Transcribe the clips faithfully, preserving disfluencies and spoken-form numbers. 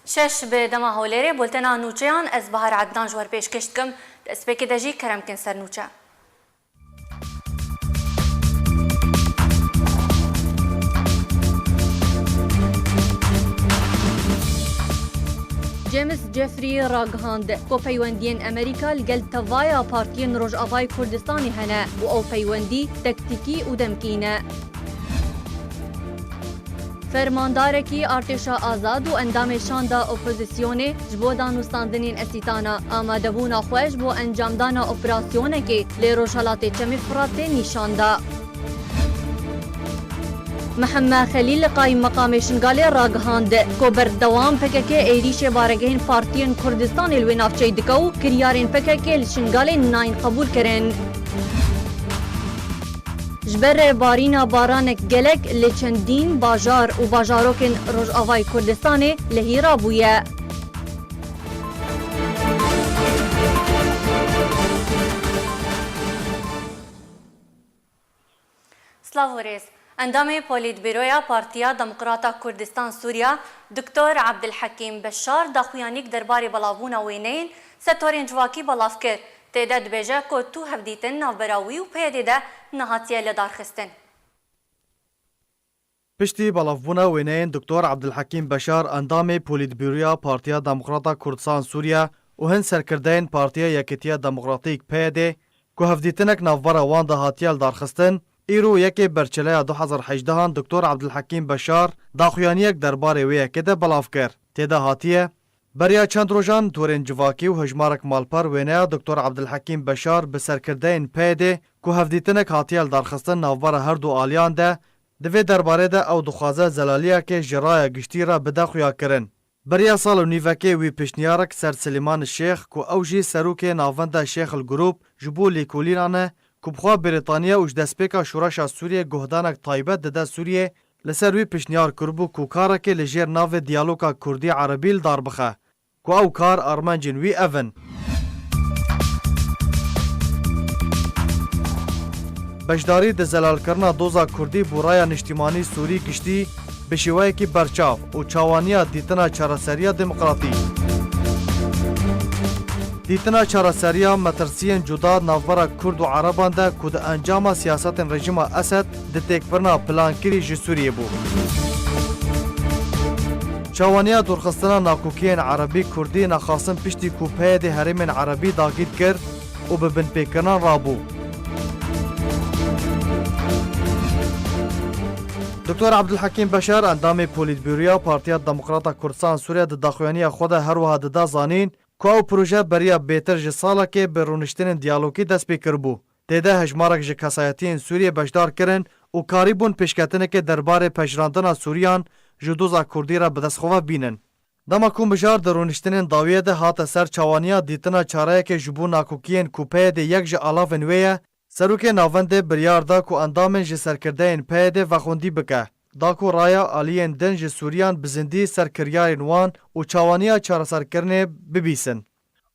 Şeş bi dema Hewlêrê, bultena nûçeyan ez Bahar Ednan ji we re pêşkêş dikim. Destpêkê de jî kerem kin ser nûçe. James Jeffrey ragihand ku peywendiyên Amerîka li gel tevaya partiyên Rojavayê Kurdistanê hene û ew peywendî tektîkî û demkî ne. Fermandarekî Artêşa Azad û endamê şanda opozisyonê ji bo danûstandinên Esîtana amadebûna xwe ji bo encamdana operasyonekê li Rojhelatê Çemê Firatê nîşan da. Mihemed Xelîl, qayîmmeqamê Şingalê ragihand ku berdewam P K K êrîşê baregehên partiyên Kurdistanê li wê navçeyê dike û kiryarên P K K li Şingalê nayên qebûlkirin. Ji ber barîna baranek gelek li çendîn bajar û bajarokên Rojavayê Kurdistanê lehî rabûye. Silav û rêz. Endamê Polîtbîroya Partiya Demokrata Kurdistan Sûriya, Doktor Abdulhekîm Beşar, daxuyanîk derbarê belavbûna wêneyên ser torên civakî belav kir. Tê de dibêje ku tu hevdîtin navbera wî û P Y D'ê de nehatiye lidarxistin. Piştî belavbûna wêneyên Doktor Abdulhekîm Beşar, endamê Polîtbîroya Partiya Demokrata Kurdistan Sûriya û hin serkirdeyên Partiya Yekîtiya Demokratîk, P Y D, ku hevdîtinek navbera wan de hatiye lidarxistin, îro yekê Berçeleya du hezar hejdehan Doktor Abdulhekîm Beşar daxuyaniyek derbarê wê yekê de belav kir. Tê de hatiye, beriya çend rojan torên civakî û hejmarek malper wêneya Doktor Abdulhekîm Beşar bi serkirdeyên P Y D ku hevdîtinek hatiye lidarxistin navbera her du aliyan de, di vê derbarê de ew dixwaze zelaliyekê ji raya giştî re bide xuyakirin. Beriya sal û nîvekê wî pêşniyarek ser Silêman Şêx ku ew jî serokê navenda Şêx el Grûp ji bo lêkolînan e ku bi xwe Brîtanya û ji destpêka şoreşa Sûriyê guhdanek taybet dide Sûriyê, li ser wî pêşniyar kiribû ku karekê li jêr navê diyaloga Kurdî-Erebî li dar bixe, ku ew kar armencên wî ev in. Beşdarî di zelalkirina doza Kurdî bo raya niştîmanî Sûrî giştî bi şêweyekî berçav û çawaniya dîtina çareseriya demokratî. Dîtina çareseriya metirsiyên cuda navbera Kurd û Ereban de ku di encama siyasetên rejîma Esed di têkbirina plankirî ji Sûriyê bû. Çawaniya dûrxistina nakokiyên Erebî Kurdî nexasim piştî ku P Y D herêmên Erebî dagîr kir û bi binpêkirinan rabû. Doktor Abdulhekîm Beşar, endamê Polîtbûroya Partiya Demokrata Kurdistan Sûriye di daxuyaniya xwe de her wiha dida zanîn ku ew proje beriya bêtir ji salekê bi rûniştinên diyalogî dest pê kiribû. Tê de hejmarek ji kesayetiyên Sûriyê beşdar kirin û karîbûn pêşketinekê derbarê pejirandina Sûriyan ji doza Kurdî re bi dest xwe ve bînin. Dema ku mijar di rûniştinên dawiyê de hate ser çawaniya dîtina çareyekê ji bo nakokiyên ku P Y D yek ji alavên wê ye, serokê navendê biryar da ku endamên ji serkirdeyên P Y D vexwendî bike, da ku raya aliyên din ji Sûriyan bi zindî ser kiryarên wan û çawaniya çareserkirinê bibîsin.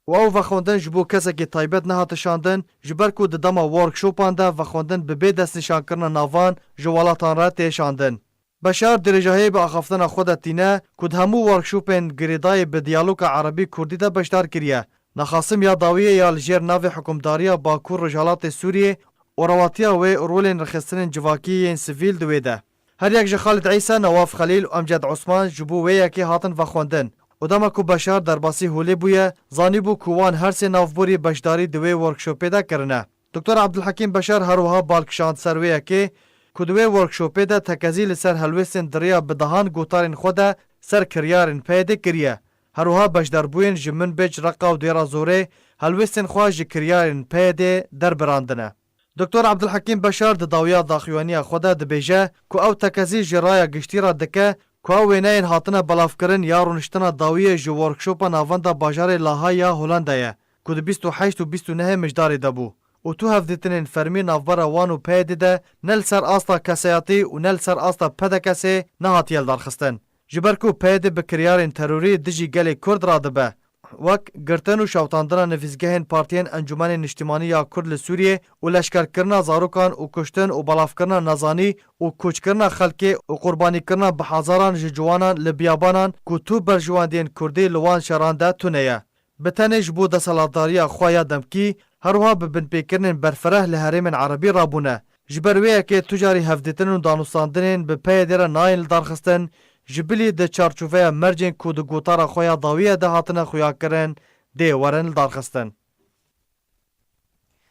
Û ew vexwendin ji bo kesekî taybet nehate şandin, ji ber ku di dema workshopan de vexwendin bi bê destnîşankirina navan ji welatan re tê şandin. Beşar dirêjahiyê bi axaftina xwe de tîne ku di hemû workshopên girêdayî bi diyaloga Erebî Kurdî de beşdar kiriye. Nexasim ya dawiyê ya li jêr navê hikûmdariya Bakur Rojhelatê Sûriyê û rewatiya wê û rolên rêxistinên civakî yên sivîl di wê de. Her yek ji Xalid Îsa, Newaf Xelîl û Emced Osman ji bo wê yekê hatin vexwendin û dema ku Beşar derbasî holê bûye, zanîbû ku wan her sê navborî beşdarî di wê workshopê de kirine. Doktor Abdulhekîm Beşar her wiha bal kişand ser wê yekê ku di wê workshopê de tekezî li ser helwêstên di riya bi dehan gotarên xwe de ser kiryarên P Y D kiriye. Her wiha beşdarbûyên ji Minbic, Reqa û Dêra Zorê helwêstên xwe ji kiryarên P Y D derbirandine. Doktor Abdulhekîm Beşar di dawiya daxuyaniya xwe de dibêje ku ew tekezî ji raya giştî re dike ku ew wêneyên hatine belavkirin ya rûniştina dawiyê ji workshopa navenda bajarê Lahey ya Hollandayê ku di bîst û heşt û bîst û nehê Mijdarê de bû û tu hevdîtinên fermî navbera wan û P Y D de ne li ser asta kesayetî û ne li ser asta P D K S'ê nehatiye lidarxistin. Ji ber ku P Y D bi kiryarên terorî dijî gelê Kurd radibe wek girtin û şewtandina nivîsgehên partiyên Encûmenê Niştimanî ya Kurd li Sûriyê û leşkerkirina zarokan û kuştin û belavkirina nezanî û koçkirina xelkê û qurbanîkirina bi hezaran ji ciwanan li biyabanan ku tu berjewendiyên Kurdî li wan şeran de tune ye. Bi tenê ji bo desthilatdariya xwe ya demkî, her wiha bi binpêkirinên berfireh li herêmên erebî rabûne. Ji ber wê yekê tu carî hevdîtin û danûstandinên bi P Y D'ê re nayên lidarxistin, ji bilî di çarçoveya mercên ku di gotara xwe ya dawiye de hatine xuyakirin, dê werin lidarxistin.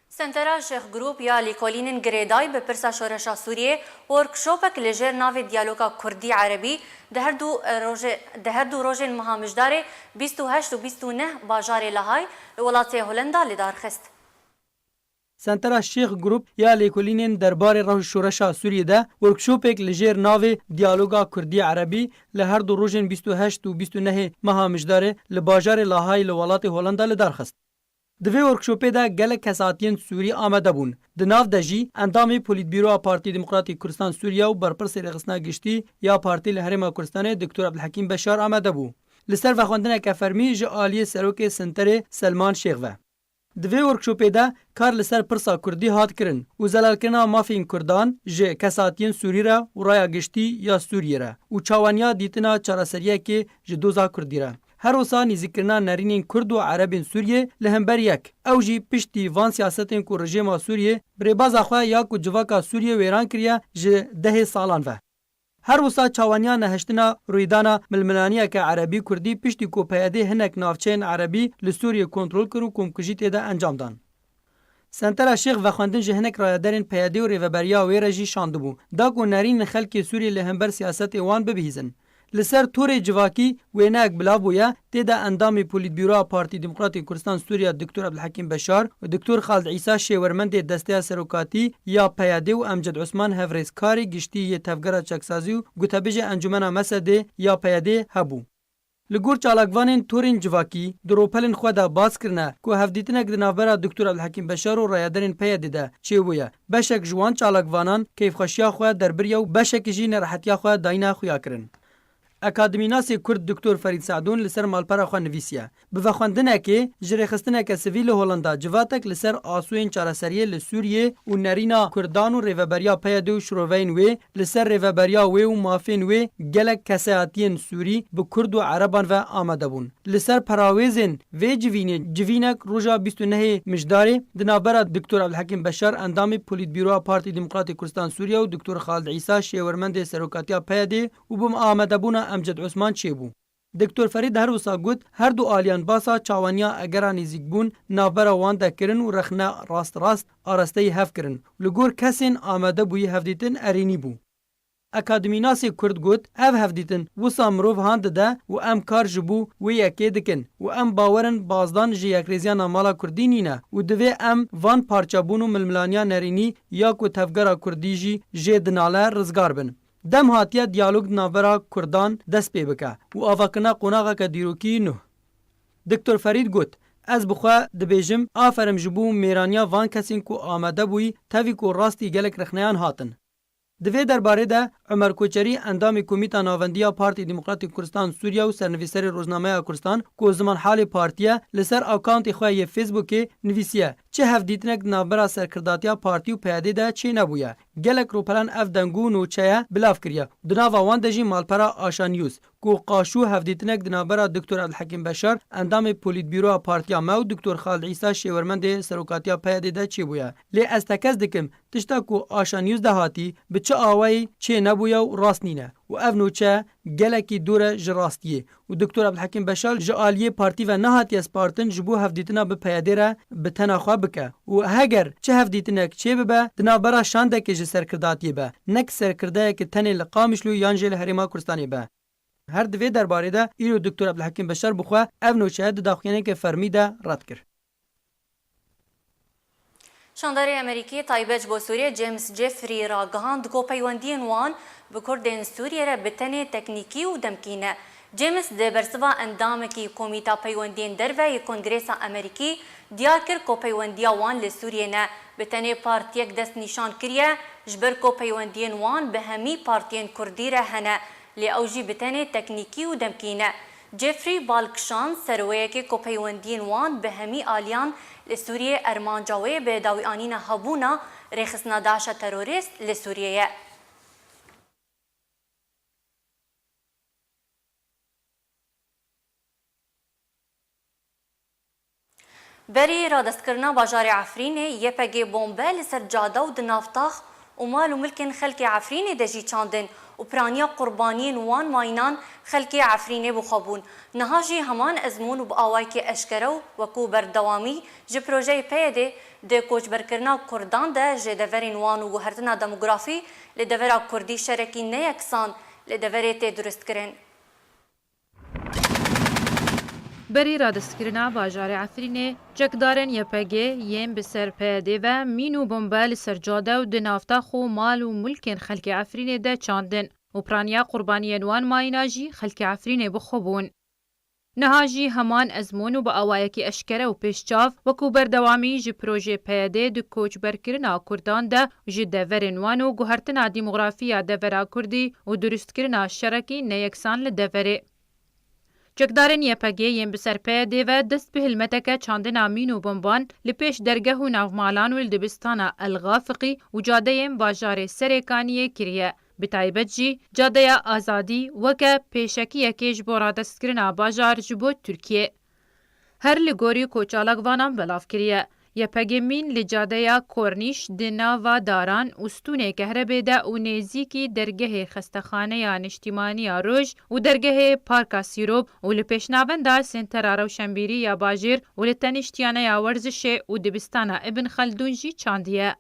Sentera Şêx Group ya lêkolînên girêdayî bi pirsa şoreşa Sûriyê workshopek li jêr navê Diyaloga Kurdî Erebî di her du rojê, di her du rojên meha Mijdarê bîst û heşt û bîst û neh bajarê Lahey li welatê Holenda li dar xist. Sentera Şêx Group ya lêkolînên derbarê rew şoreşa Sûriyê de workshopek li jêr navê Diyaloga Kurdî Erebî li her du rojên bîst û heşt û bîst û nehê meha Mijdarê li bajarê Lahey li welatê Holenda li dar xist. Di vê workshopê de gelek kesatiyên Sûrî amade bûn. Di nav de jî endamê Polîtbîroya Partî Demokratîk Kurdistan Sûriye û berpirsê Rêxistina Giştî ya partî li Herêma Kurdistanê Doktor Ebdulhekîm Beşar amade bû. Li ser vexwendineke fermî ji aliyê serokê Senterê Selman Şêx ve. Di vê workshopê de kar li ser pirsa Kurdî hat kirin û zelalkirina mafên Kurdan ji kesatiyên Sûrî re û raya giştî ya Sûriyê re û çawaniya dîtina çareseriyekê ji doza Kurdî re. Her wisa nîzîkkirina nerînên Kurd û Erebên Sûriyê li hember yek. Ew jî piştî van siyasetên ku rejêma Sûriyê bi rêbaza xwe ya ku civaka Sûriyê wêran kiriye ji dehê salan ve. Her wisa çawaniya nehiştina rûydana milmilaniyeke Erebî Kurdî piştî ku P Y D hinek navçeyên Erebî li Sûriyê kontrol kir û komkujî tê de encam dan. Sentera Şêx vexwendin ji hinek rayedarên P Y D û rêveberiya wê re jî şandibû, da ku nerînên xelkê Sûriyê li hember siyasetê wan bibihîzin. Li ser torê civakî wêneyek bilav bûye, tê de endamê Polîtbîroya Partî Demokratîk Kurdistan Sûriye Doktor Ebdulhekîm Beşar û Doktor Xalid Îsa şêwermendê Desteya Serokatî ya P Y D û Emced Osman hevrêzkarê giştî yê Tevgera Çaksazî û gotebêjê Encûmena Mesedê ya P Y D hebû. Li gor çalakvanên torên civakî di ropelên xwe de bas kirine ku hevdîtinek di navbera Doktor Ebdulhekîm Beşar û rayedarên P Y D de çêbûye. Beşek ji wan çalakvanan keyfxweşiya xwe derbiriye û beşekî jî nerehetiya xwe dayîne xuyakirin. Akademînasê Kurd Doktor Ferîd Sadûn li ser malpera xwe nivîsiye. Bi vexwendinekê ji rêxistineke sivîl li Holanda civatek li ser asûyên çareseriyê li Sûriyê û nerîna Kurdan û rêveberiya P Y D û şiroveyên wê li ser rêveberiya wê û mafên wê gelek kesayetiyên Sûrî bi Kurd û Ereban ve amade bûn. Li ser perawêzên vê civînê civînek roja bîst û nehê Mijdarê di navbera Doktor Ebdulhekîm Beşar endamê Polîtbîroya Partî Demokratîk Kurdistan Sûriye û Doktor Xalid Îsa şêwermendê serokatiya P Y D û bi amadebûna Emced Osman çêbû. Doktor Ferîd her wisa got, her du aliyan basa çawaniya egera nêzîkbûn navbera wan de kirin û rexne rast rast arasteyî hev kirin. Li gor kesên amadebûyî hevdîtin erênî bû. Akademînasê Kurd got, ev hevdîtin wisa mirov han dide û em kar ji bo wê yekê dikin û em bawer in bazdan ji yekrêziya navmala Kurdî nîne û divê em van parçebûn û milmilaniya nerînî ya ku tevgera Kurdî jî jê dinale rizgar bin. Dem hatiye diyalog di navbera Kurdan dest pê bike û avakirina qonaxeke dîrokî nuh. Doktor Ferîd got, ez bi xwe dibêjim, aferim ji bo mêraniya van kesên ku amade bûyî, tevî ku rastî gelek rexneyan hatin. Di vê derbarê de Omer Koçerî, endamê Komîta Navendî ya Partî Demokratîk Kurdistan Sûriye û sernivîserê Rojnameya Kurdistan, ku zimanhalê partî ye, li ser akawntê xwe yê Facebookê nivîsiye, çi hevdîtinek di navbera serkirdatiya partî û P Y D de çênebûye. Gelek ropelan ev deng û nûçeye bilav kiriye. Di nava wan de jî malpera Aşa News, ku qaşû hevdîtinek di navbera Doktor Ebdulhekîm Beşar, endamê Polîtbîroya Partiya me û Doktor Xalid Îsa şêwermendê serokatiya P Y D de çêbûye. Lê ez tekez dikim, tişta ku Aşa News de hatî, bi çi awayî çênebûye û rast nîne û ev nûçe gelekî dûr e ji rastiyê. Û Doktor Ebdulhekîm Beşar ji aliyê partî ve nehatiye spartin ji bo hevdîtina bi P Y D re bi tena xwe bike. Û heger çi hevdîtinek çêbibe, di navbera şandekê ji serkirdatiyê be, nek serkirdeyeke tenê li Qamişlo yan jî li Herêma Kurdistanê be. Her di vê derbarê de îro Doktor Ebdulhekîm Beşar bi xwe ev nûçeye di daxuyaniyeke fermî de red kir. Şandarê Amerîkî taybet ji bo Sûriyê James Jeffrey ragihand ku peywendiyên wan bi Kurdên Sûriyê re bi tenê teknîkî û demkî ne. James di bersiva endamekî Komîta Peywendiyên Derve yê Kongresa Amerîkî diyar kir ku peywendiya wan li Sûriyê ne, bi tenê partiyek dest nîşan kiriye, ji ber ku peywendiyên wan bi hemî partiyên Kurdî re hene, lê ew jî bi tenê teknîkî û demkî ne. Jeffrey Balkşan, serweyekê ku peywendiyên wan bi hemî aliyan li Sûriyê, armanca wê bi dawîanîna hebûna rêxistina DAIŞa terorîst li Sûriyê ye. Berî radestkirina bajarê Efrînê, Y P G bombe li ser cade û di nav tax û mal û milkên xelkê Efrînê de jî çandin û piraniya qurbaniyên wan mayînan xelkê Efrînê bi xwe bûn. Niha jî heman ezmûn û bi awayekî eşkere û wekû berdewamî ji projeyê P Y D di koçberkirina Kurdan de ji deverên wan û guhertina demografî li devera Kurdî şerekî neyeksan li deverê tê durustkirin. Berî radestkirina bajarê Efrînê, çekdarên Y P G yên bi ser P Y D ve mîn û bombe li ser cade û di navtax û mal û milkên xelkê Efrînê de çandin û piraniya qurbaniyên wan mayîna jî xelkê Efrînê bi xwe bûn. Niha jî heman ezmûn û bi awayekî eşkere û pêşçav, wekû berdewamî ji projê P Y D di koçberkirina Kurdan de ji deverên wan û guhertina dîmografiya devera Kurdî û durustkirina şerekî neyeksan li deverê. Çekdarên Y P G yên bi ser P Y D ve dest bi hilmeteke çandina mîn û bomban li pêş dergeh û navmalan û li dibistana El Gafiqî û cadeyên bajarê Serêkaniyê kiriye. Bi taybet jî cadeya Azadî weke pêşekiyekê ji bo radestkirina bajar ji bo Tirkiyê. Her li gorî ku çalakvanan belav kiriye, Y P G mîn li cadeya Kornîş di nava daran û stûnê kehrebê de û nêzîkî dergehê Xestexaneya Niştîmaniya Roj û dergehê Parka Sîrop û li pêşnavenda Sentera Rewşenbîrî ya Bajêr û li teniştiyaneya werzişê û dibistana Ibn Xeldûn jî çandiye.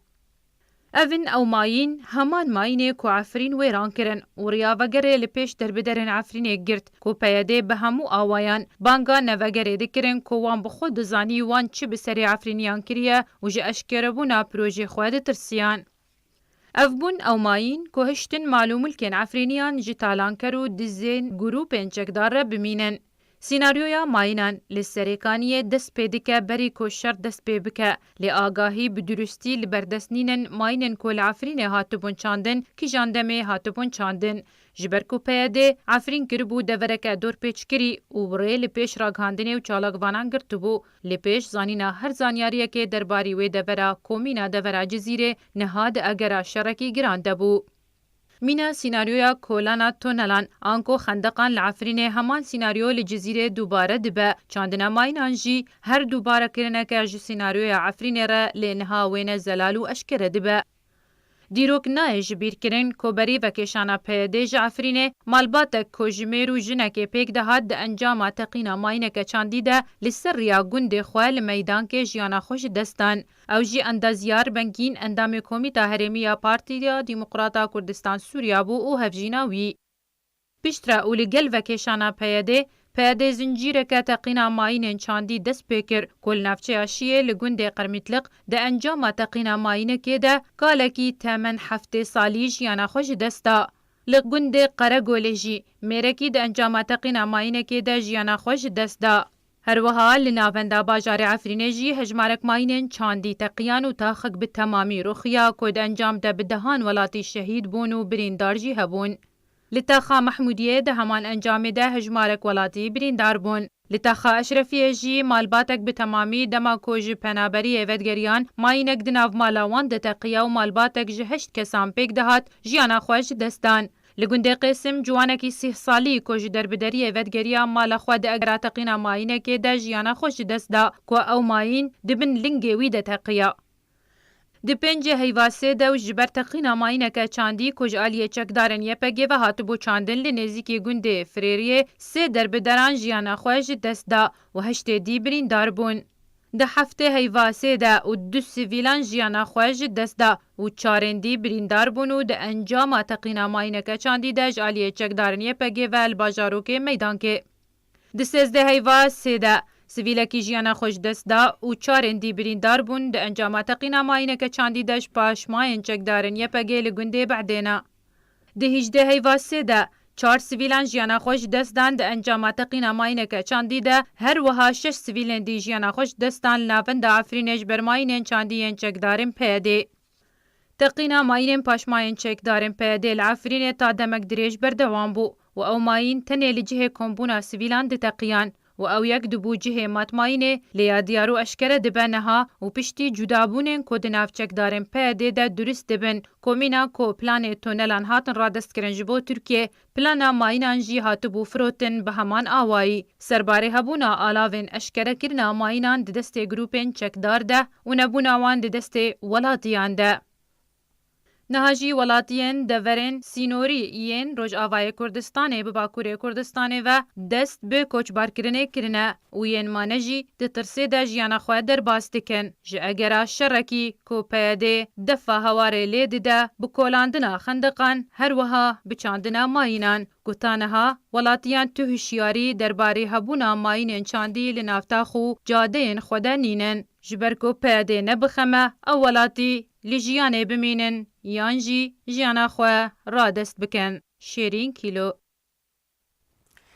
Ev in ew mayîn, heman mayînê ku Efrîn wêran kirin û riya vegerê li pêş derbiderên Efrînê girt ku P Y D bi hemû awayan banga nevegerê dikirin ku wan bi xwe dizanî wan çi bi serê Efrîniyan kiriye û ji eşkerebûna projê xwe ditirsiyan. Ev bûn ew mayîn ku hiştin mal û milkên Efrîniyan ji talanker û dizên grûpên çekdar re bimînin. Sînaryoya mayînan li Serêkaniyê dest pê dike berî ku şer dest pê bike. Lê agahî bi durustî li berdest nînin mayînên ku li Efrînê hatibûn çandin, kîjan demê hatibûn çandin. Ji ber ku P Y D Efrîn kiribû devereke dorpêçkirî û rê li pêş ragihandinê û çalakvanan girtibû. Li pêş zanîna her zanyariyekê derbarî wê devera ku mîna devera Cizîrê niha di egera şerekî giran de bû. Mîna sînaryoya kolana tunelan anko xendeqan li Efrînê heman sînaryo li Cizîrê dubare dibe. Çandina mayînan jî her dubarekirineke ji sînaryoya Efrînê re lê niha wêne zelal û eşkere dibe. Dîrok nayê ji bîr kirin ku berî vekêşana P Y D ji Efrînê malbatek ku ji mêr û jinekê pêk dihat di encama teqîna mayîneke çandî de li ser riya gundê xwe li meydankê jiyana xwe ji dest dan. Ew jî Endaziyar Bengîn, endamê Komîta Herêmî ya Partiya Demokrata Kurdistan Sûriya bû û hevjîna wî. Piştre û li gel vekêşana P Y D, P Y D zincîreke teqîna mayînên çandî dest pê kir ku li navçeya Şiyê li gundê Qermîtliq di encama teqîna mayînekê de kalekî temen heftê salî jiyana xwe ji dest da. Li gundê Qeregolê jî mêrekî di encama teqîna mayînekê de jiyana xwe ji dest da. Her wiha li navenda bajarê Efrînê jî hejmarek mayînên çandî teqiyan û taxek bi temamî ruxiya ku di encam de bi dehan welatî şehîd bûn û birîndar jî hebûn. Li taxa Mehmûdiyê di heman encamê de hejmarek welatî birîndar bûn. Li taxa Eşrefiyê jî malbatek bi temamî dema ku ji penaberiyê vedigeriyan, mayînek di nav mala wan de teqiya û malbatek ji heşt kesan pêk dihat, jiyana xwe ji dest dan. Li gundê Qêsim ciwanekî sîh salî ku ji derbideriyê vedigeriya mala xwe di egera teqîna mayînekê de jiyana xwe ji dest da ku ew mayîn di bin lingê wî de teqiya. Di pêncê heyva sê de û ji ber teqîna mayîneke çandî ku ji aliyê çekdarên Y P G ve hatibû çandin li nêzîkî gundê Firêriyê sê derbideran jiyana xwe ji dest da û heştê dî birîndar bûn. Di heftê heyva sê de û du sivîlan jiyana xwe ji dest da û çarên dî birîndar bûn û di encama teqîna mayîneke çandî de ji aliyê çekdarên Y P G ve li bajarokê Meydankê. Di sêzdeh heyva sê de sivîlekî jiyana xwe ji dest da û çarên dî birîndar bûn di encama teqîna mayîneke çandî de ji paşmayên çekdarên Y P G li gundê Behdêna. Di hîjdeh heyva sê de çar sivîlan jiyana xwe ji dest dan di encama teqîna mayîneke çandî de, her wiha şeş sivîlên dî jiyana xwe ji dest dan li navenda Efrînê ji ber mayînên çandî yên çekdarên P Y D'ê. Teqîna mayînên paşmayên çekdarên P Y D'ê li Efrînê ta demek dirêj berdewam bû û ew mayîn tenê li cihê kombûna sivîlan diteqiyan û ew yek dibû cihê matmayînê, lê ya diyar û eşkere dibe niha û piştî cudabûnên ku di nav çekdarên P Y D de durist dibin, ku mîna ku planê tunelan hatin radestkirin ji bo Tirkiye, plana mayînan jî hatibû firotin bi heman awayî. Serbarê hebûna alavên eşkerekirina mayînan di destê grûpên çekdar de û nebûna wan di destê welatiyan de. Niha jî welatiyên deverên sînorî yên Rojavayê Kurdistanê bi Bakurê Kurdistanê ve dest bi koçbarkirinê kirine û yên mane jî di tirsê de jiyana xwe derbas dikin. Ji egera şerekî ku P Y D defa hewarê lê dide, bi kolandina xendiqan, her wiha bi çandina mayînan. Ku ta niha welatiyan tu hişyarî derbarê hebûna mayînên çandî li navtax û cadeyên xwe de nînin. Ji ber ku P Y D nebixeme, ew welatî li jiyanê bimînin yan jî jiyana xwe radest bikin. Şêrîn Kîlo.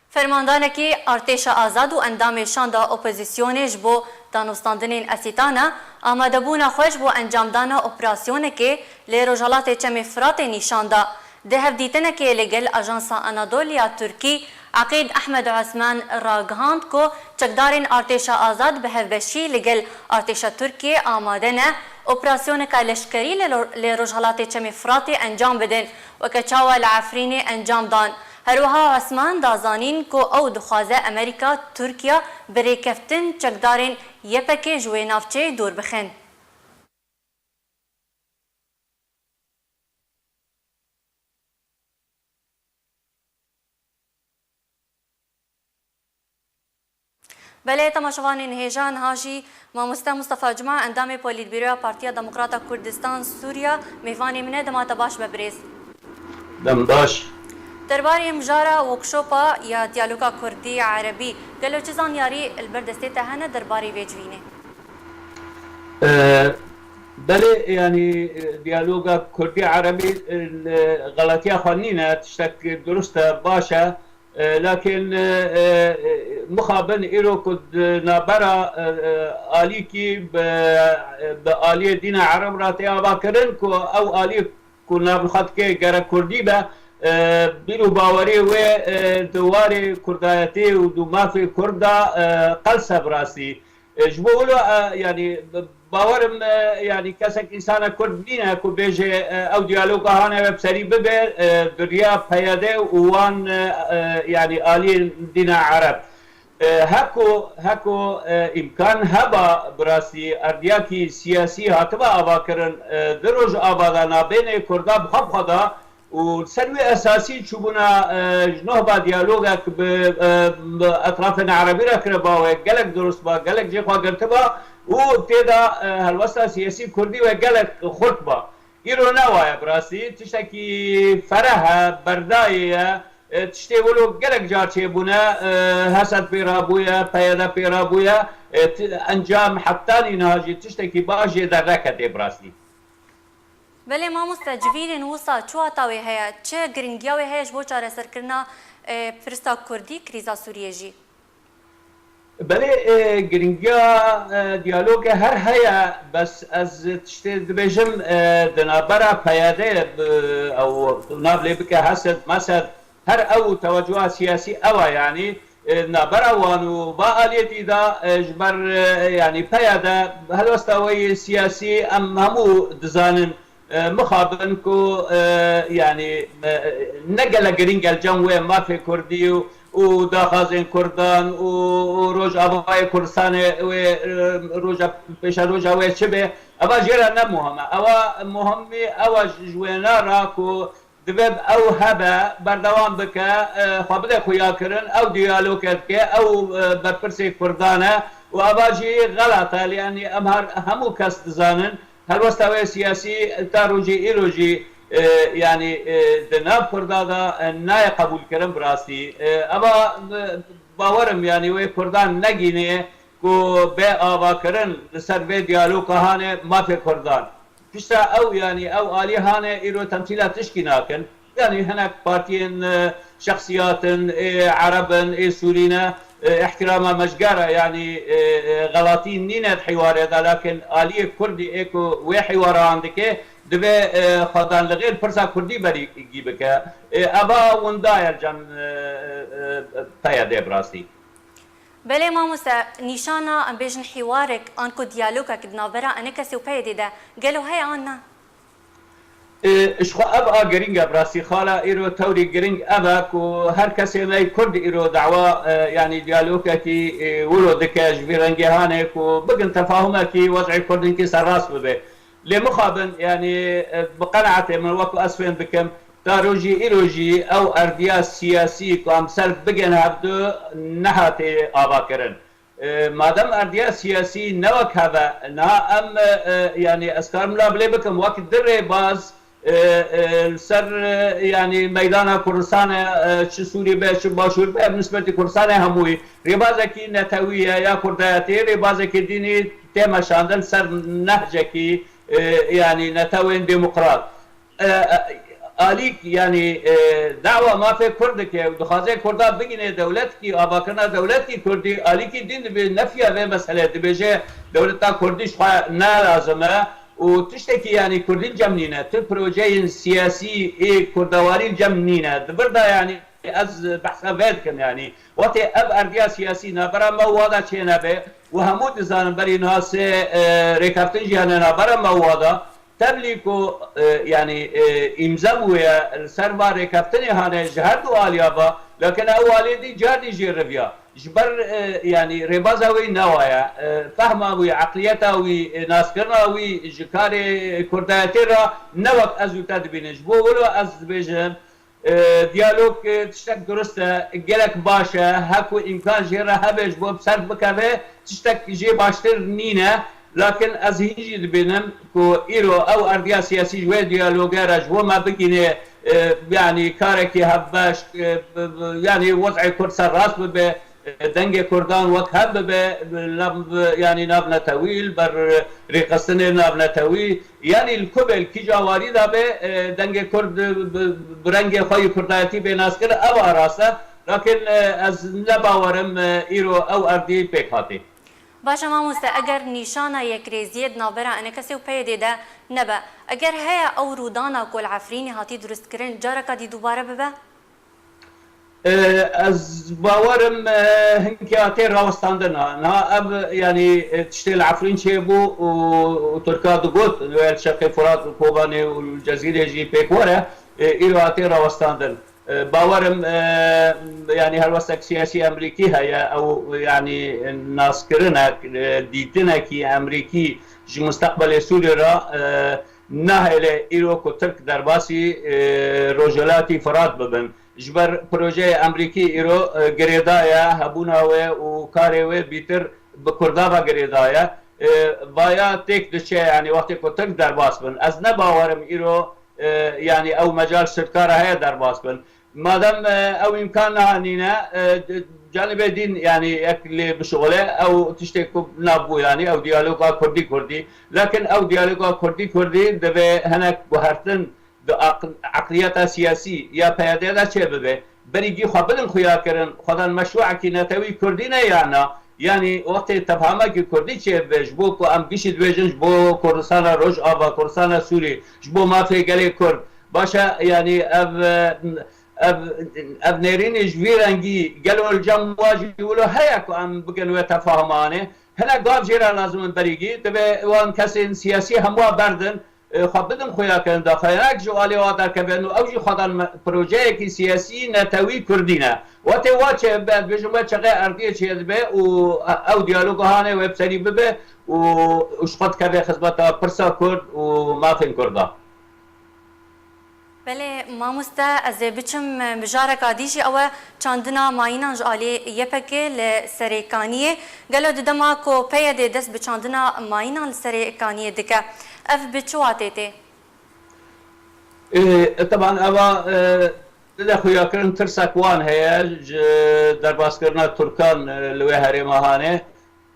Fermandanekî Artêşa Azad û endamê şanda opozîsyonê ji bo danûstandinên Esîtana amadebûna xwe ji bo encamdana operasyonekê li Rojhelatê Çemê Firatê nîşan da. Di hevdîtinekê li gel Ajansa Anadolu ya Tirkî, Eqîd Ehmed Osman ragihand ku çekdarên Artêşa Azad bi hevbeşî li gel Artêşa Tirkiyê amade ne operasyoneka leşkerî li, li Rojhelatê Çemê Firatê encam bidin, weke çawa li Efrînê encam dan. Her wiha Osman da zanîn ku ew dixwaze Amerîka, Tirkiye bi rêkeftin çekdarên Y P G ji wê navçeyê dûr bixin. Belê, temaşevanên hêja, niha jî mamoste Mustafa Cuma, endamê Polîtbîroya Partiya Demokrata Kurdistan Sûriya, mêvanê min e. Dema te baş be birêz. Dem baş. Derbarê mijara workshopa ya diyaloga Kurdî Erebî, gelo çi zanyarî li ber destê te hene derbarê vê civînê? E, belê, yanî, e, diyaloga Kurdî Erebî, e, li xeletiya xwe nîne, tiştek durust e, baş e. E, lakin, e, e, e, mixabin îro ku di navbera, e, e, alîkî bi, bi aliyê dîna Ereb re tê avakirin ku ew alî ku nav li xwe dike gerek Kurdî be, e, bîr û baweriyê wê, e, di warê Kurdayetê û di mafê Kurd de, e, qels e bi rastî. E, ji bo wilo, e, yanî, b-, bawerim, e, yanî, kesek însana Kurd nîne ku bêje, e, ew diyaloga hane ve bi serî bibe, e, di riya P Y D û wan, e, e, yanî, aliyên dîna Ereb. E, heko, heko, e, îmkan heba bi rastî erdiyakî siyasî hatiba avakirin, e, di Rojava de nabênê Kurda bi xwe bi xwe de û li ser wê esasî çûbûna, e, ji nû ba diyalogek bi, e, bi etrafên Erebî re kiriba wê gelek durust ba, gelek jê xwe girtiba û tê de, e, helwesta siyasî Kurdî wê gelek xurt ba. Îro ne waye bi rastî, tiştekî fereh e, berdayê ye, e, tiştê wilo gelek car çêbûne, e, Hesed pê rabûye, P Y D pê rabûye, e, ti-, encam hetanî niha jî tiştekî baş jê derneketê bi rastî. Belê mamoste, civînên wisa çi wata wê heye? Çi giringiya wê heye ji bo çareserkirina, e, pirsa Kurdî, krîza Sûriyê jî? Belê, e, giringiya, e, diyalogê her heye, bes ez tiştê dibêjim, e, di navbera P Y D, bi, ew nav lê bike Hesed, Mesed, her ew tewecuha siyasî ew e, yanî, e, navbera wan û va aliyetî de, e, ji ber, e, yanî P Y D helwesta wê yê siyasî em hemû dizanin, e, mixabin ku, e, yanî, e, ne gelek girîng e li cem wê mafê Kurdî û, û daxwazên Kurdan û, û Rojavayê Kurdistanê wê, e, roja, pêşeroja wê çi be, eva jê re ne muhim e. Eva muhimî ew e ji, ji wêna re ku divê ew hebe, berdewam bike, e, xwe bide xuyakirin, ew diyaloge dike, ew, e, berpirsê Kurdan e û eva jî xelat e. Yanî em her, hemû kes dizanin, helwesta wê siyasî ta rojî îro jî, e, yanî, e, di nav Kurda de, e, nayê qebûlkirin bi rastî. E, eva, e, bawerim, yanî wê Kurdan negînê ku bê avakirin li ser vê diyaloga hane mafê Kurdan. Pişta ew, yanî ew alî hane îro temsîla tişkî nakin. Yanî hinek partiyên, e, şexsiyat in, ê Ereb in, ê Sûrî ne, e, îhtîrama me ji gera, yanî, e, e, xelatî nîne di hîwarê de, lakin aliyê Kurdî ê ku wê hîwara an dike, divê, e, xwedan li xêr pirsa kurdî berî gî bike. E, eva winda ye cem, e, e, e, P Y D bi rastî. Belê mamoste, nîşana, em bêjin, hîwarek anku diyalogek di navbera enê kesê û P Y D de gelo heye an na? E, ji xwe ev a girîng e, bi rastî xala îro tewrî girîng ev e ku her kesê me yê Kurd îro dawa, e, yanî diyalogekî, e, wilo dike ji vî rengê hanê ku bikin tefahumekî wez'ê Kurdinkî serrast bibe. Lê mixabin, yanî, e, bi qenaetê min, wek ku ez fêm dikim, ta rojî îro jî ew erdiya siyasî ku em ser bigên hevdu nehate avakirin. E, madem erdiya siyasî ne wek heve, niha em, e, e, yanî ez karim la bilê bikim, wek di rêbaz, e, e, li ser, e, yanî meydana Kurdistanê, e, çi Sûrî be, çi Başûr be, bi nisbetî Kurdistanê hemûyî rêbazekî netewî ye ya kurdayetî, rêbazekî dînî tê meşandin ser nehcekî, e, yanî netewên demokrat. E, e, alîk, yanî, e, dawa mafê Kurd dike û dixwaze Kurda bigîne dewletkî, avakirina dewletkî Kurdî, alîkî dîn dibê nefiya vê meselê, dibêje dewleta Kurdî ji xwe ne lazim e û tiştekî, yanî, Kurdî li cem nîne, tu projeyên siyasî ê Kurdawarî li cem nîne. Di vir de, yanî, ez behsa vê dikim, yanî, wextê ev erdiya siyasî navbera me û wa de çênebe û hemû dizanin berî niha sê, e, rêkeftin jî hene navbera me û wa de, tevlî ku, e, yanî, e, îmze bûye li ser va rêkeftinê hane ji her du aliya va, lakin ew aliyê dî car dî jê riviya. Ji ber, e, yanî rêbaza wê newa ye, e, fehma wî, eqliyeta wî, e, naskirina wî ji karê kurdayetê re ne wek ez û te dibînin. Ji bo wilo ez dibêjim, e, diyalog, e, tiştek durist e, gelek baş e, hek û îmkan jê re hebe ji bo bi ser bikeve, tiştek jê baştir nîne. Lakin ez hîn jî dibînim ku îro ew erdiya siyasî ji wê diyalogê re ji bo me bigîne, e, yanî karekî hevbeş, e, bi, bi, yanî wez'ê Kurd serrast bibe, e, dengê Kurdan wek hev bibe, bi nav, yanî navnetewî, li ber rêxistinê navnetewî, yanî li ku be, li kîja warî de be, e, dengê Kurd bi, bi, bi rengê xwe yê kurdayetî bê naskir, ev a rast e. Lakin, e, ez ne bawerim, e, îro ew erdî pêk hatî. Baş e mamoste, eger nîşana yekrêziyê di navbera enekesê û P Y D de nebe, eger heye ew rûdana ku li Efrînê hatî durustkirin careka dî dubare bibe? E, ez bawerim, e, hinkê hatê rawestandin. Ha, niha ev, yanî, e, tiştê li Efrîn çêbû û, û Tirka digot, wê li Şeqê Furat û Kobanê û li Cezîrê jî pêk were, e, îro hatê rawestandin. E, bawerim, e, yanî helwestek siyasî Emerîkî heye, ew, yanî, naskirinek, e, dîtinekî Emerîkî ji mustaqbelê Sûriyê re, e, nahêle îro ku Tirk derbasî, e, rojhilatî Firat bibin. Ji ber projeyê Emerîkî îro, e, girêdaye, hebûna wê û karê wê bîtir bi Kurda ve girêdaye. E, vaya têk diçe, yanî wextê ku Tirk derbas bin. Ez ne bawerim îro, e, yanî ew mecal Tirka re heye derbas bin. Madem, e, ew îmkan niha nîne, e, canibê dîn, yanî yek lê bişuxile, ew tiştê ku nabû, yanî ew diyaloga Kurdî Kurdî. Lakin ew diyaloga Kurdî Kurdî divê hinek guhertin di aql-, eqliyeta siyasî ya P Y D de çêbibe. Berî gî xwe bidin xuyakirin, xwedan meşrûekî netewî Kurdî ne ya na? Yanî wextê tefhamekî Kurdî çêbibe, ji bo ku em gişî dibêjin ji bo Kurdistana Rojava, Kurdistana Sûrî, ji bo mafê gelê Kurd. Baş e, yanî ev, ev, ev nêrînê ji vî rengî gelo li cem wa jî wilo heye ku em bikin wê tefahumanê? Hinek gav jê re lazim in berî gî, divê wan kesên siyasî hemû berdin, e, xwe bidin xuyakirin daxuyanek ji alê wa derkevin û ew jî xwedan me-, projeyekî siyasî netewî Kurdî ne. Wextê wa çêbibe, dibêjin we çeqê erdiyê çêdibe û e-, ew diyaloga hanê wê bi serî bibe û, û ji xwe dikeve xizmeta pirsa Kurd û mafên Kurda. Belê, mamoste, ez ê biçim, e, mijareka dî jî, ew e çandina mayînan ji alî Y P G li Serê Kaniyê. Gelo di dema ku P Y D dest bi çandina mayînan li Serê Kaniyê dike, ev bi çi watê tê? E, teban eva, e, dide xuyakirin tirsek wan heye ji derbaskirina Tirkan, e, li wê herêma hanê.